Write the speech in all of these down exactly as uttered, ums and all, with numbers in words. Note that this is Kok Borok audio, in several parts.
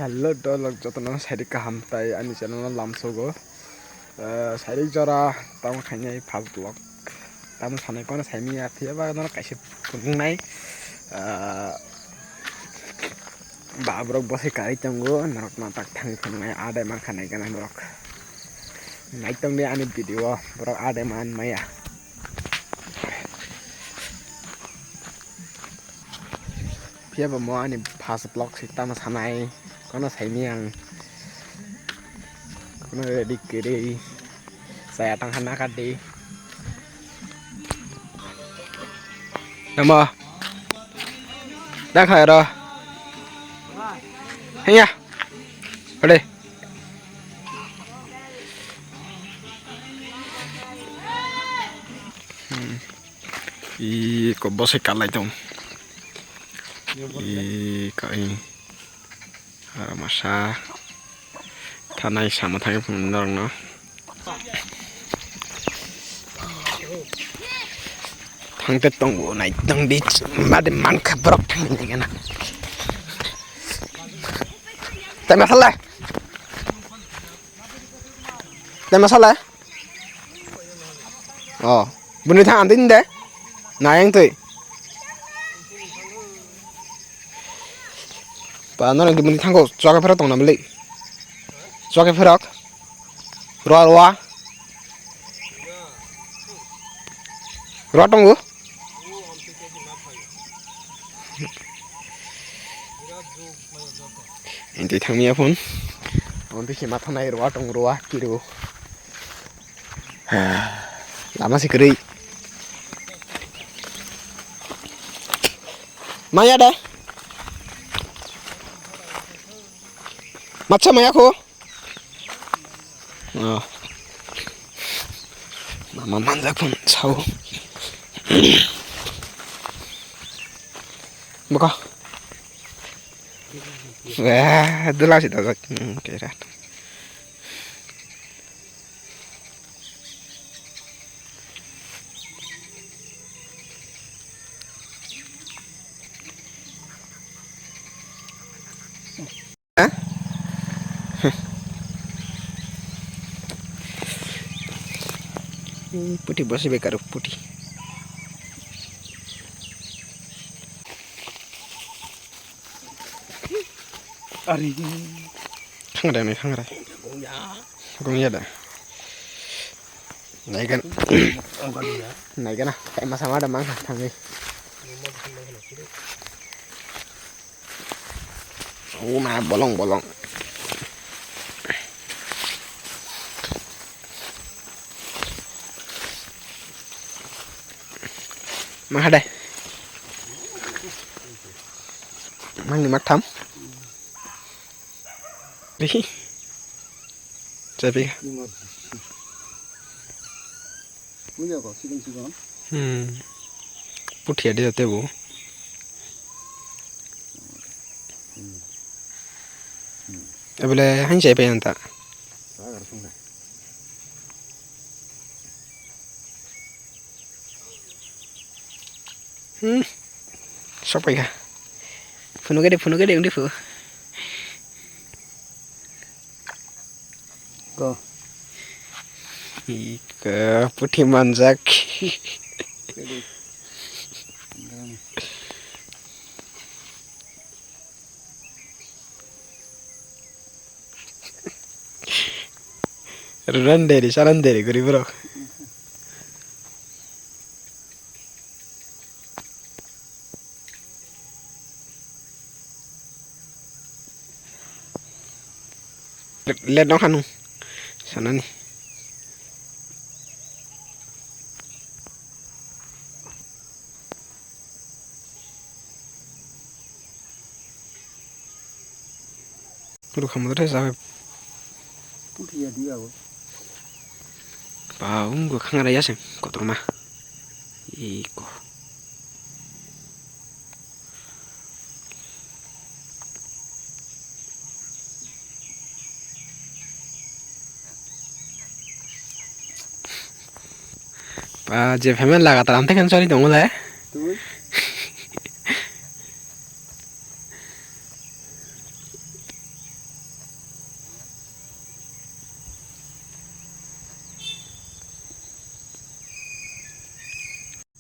Hello dolok jotono sairi kaham tai ani channel no lamsogo. Eh, sairi jora tamo khainai first vlog. Tamo sanai kono saimanya phiya ba nono kaisa phunuknai. Eh, ba borok bwsai karwi tongo norok no tak thangwi phunuknai adai mankha nai gana borok. Naitong di ani video borok adai man maya. Phiya bo mo ani first vlog se tamo sanai, kono saimanya ang, kono ready kwrwi chaya tangkha naka di. Tamo da kha ro. Hiya. Ready. Hmm. Iko bwsai kalai tong. Iko i. Aro masa. Thanai sama thangwi phunuknai norokno. Thangte tongbo naitong di made mankha borok thangwi naigana. Tei masalai. Tei masalai. Oh, bini thang andi de. Nayang tui. Pa no nang bini thangko chwaka phera tong na beli. Chwaka pherak. Rwa rwa. Rwa tongo. Enti thangmia phun. Enti se matha nai rwa tong rwa kiru. Lama se kwrwi. Maya de. Matsa maya ko. Oh. Mama manjak phun sao. Baka. Wah, dula sih dajak. Hmm, kira. Puti bosi bekar puti. Ari. Khangrai ni khangrai. Gongya. Gongya da. Naigan. Gongya. Naigana. Kai masa ma da mang thangwi. Una bolong bolong. Mahade. Mangni matham. Rihi. Chabi. Punya ko sikon sikon. Hmm. Puthia de tebo. Ebele hanjai pe anta. Sagar sungai. Hmm. Sok pai kha. Phunuk de, phunuk de, undi phu. Go. Ika puthi manjak. Runan deri, sanan deri guri bro. Let nong hanu sanani. Rukha mudra jabe. Puthi ya dia bo. Ba, ungo khangara yaseng kotorma. Iko. Ba, je phaimani lagatar amtwi khe choli tongo le. Twi.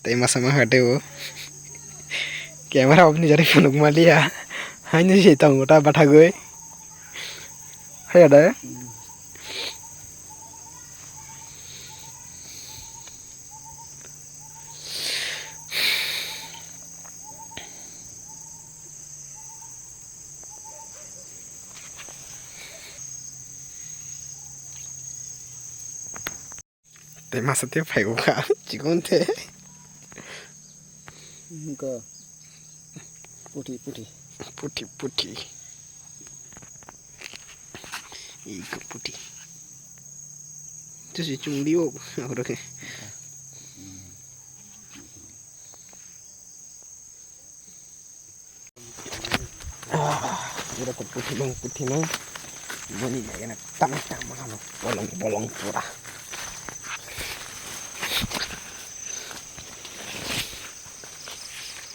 Tei masa ma hate o. Camera off ni jari phunuk maliya. Haino se tongo ta bathagwi. Haya da. Tei masa tei phai o kha chikon te. Ko puthi puthi. Puthi puthi. Iko puthi. Tu si chung liu oro ke. Ah, pura ko puthi mang, puthi mang. Boni jaga na tang tang ma hano bolong bolong pura.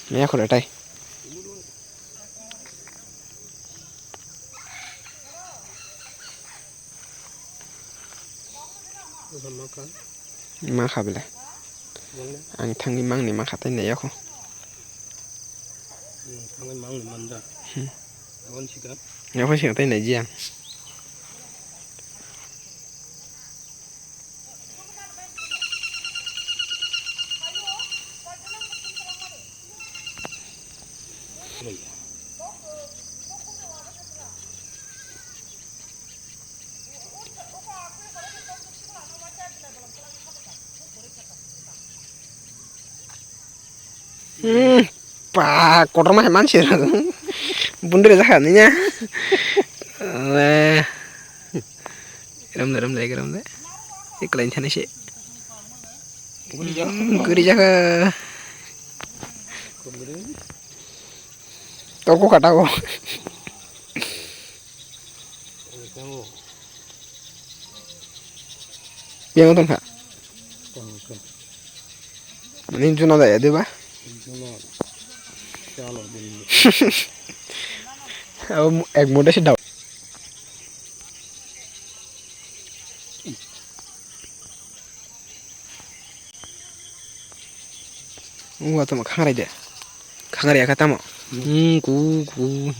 Maya khore tai. Ma kha bele. Ang thangwi mangni ma kha tai nai yakho. Thangwi mangni manja. Hmm. Aboni sika. Yakho sika tai nai ji ang. Hmm, pa, kotorma hai mansi. Bundre jakha niya. Eh. Ram de, ram de, ram de. Iklain thani se. Guri jakha. Toko kata ko. Yang tong kha. Mani juna da ya deba. Abo ek mode se dau. Ungwa tamo khangrai de. Khangrai ya kha tamo. Hmm, ku, ku.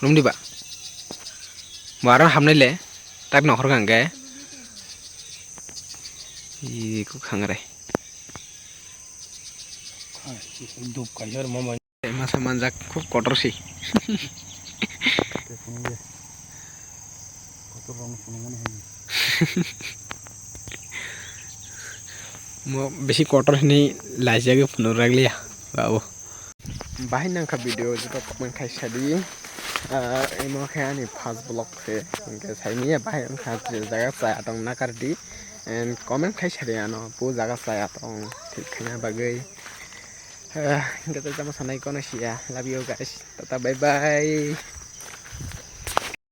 Rum diba. Waro hamnai le. Tak nokhor kang ke. Ih, ku khangrai. Dup kaisa mama. Masa manjak khub kotor si. Kotor rong phunukmani hai. Mo bisi kotor hini laijagwi phunuk ragliya, babu. Bahai nangkha video joto comment khai sadi. Ah, imo khe ani first vlog se. Hingke saimanya bahai wngkha je jaga chaya tong nakardi. And comment khai sadi ano bo jaga chaya tong thik khaina bagwi. Ah, hingke tei tamo sanai kono siya. Love you guys. Tata bye bye.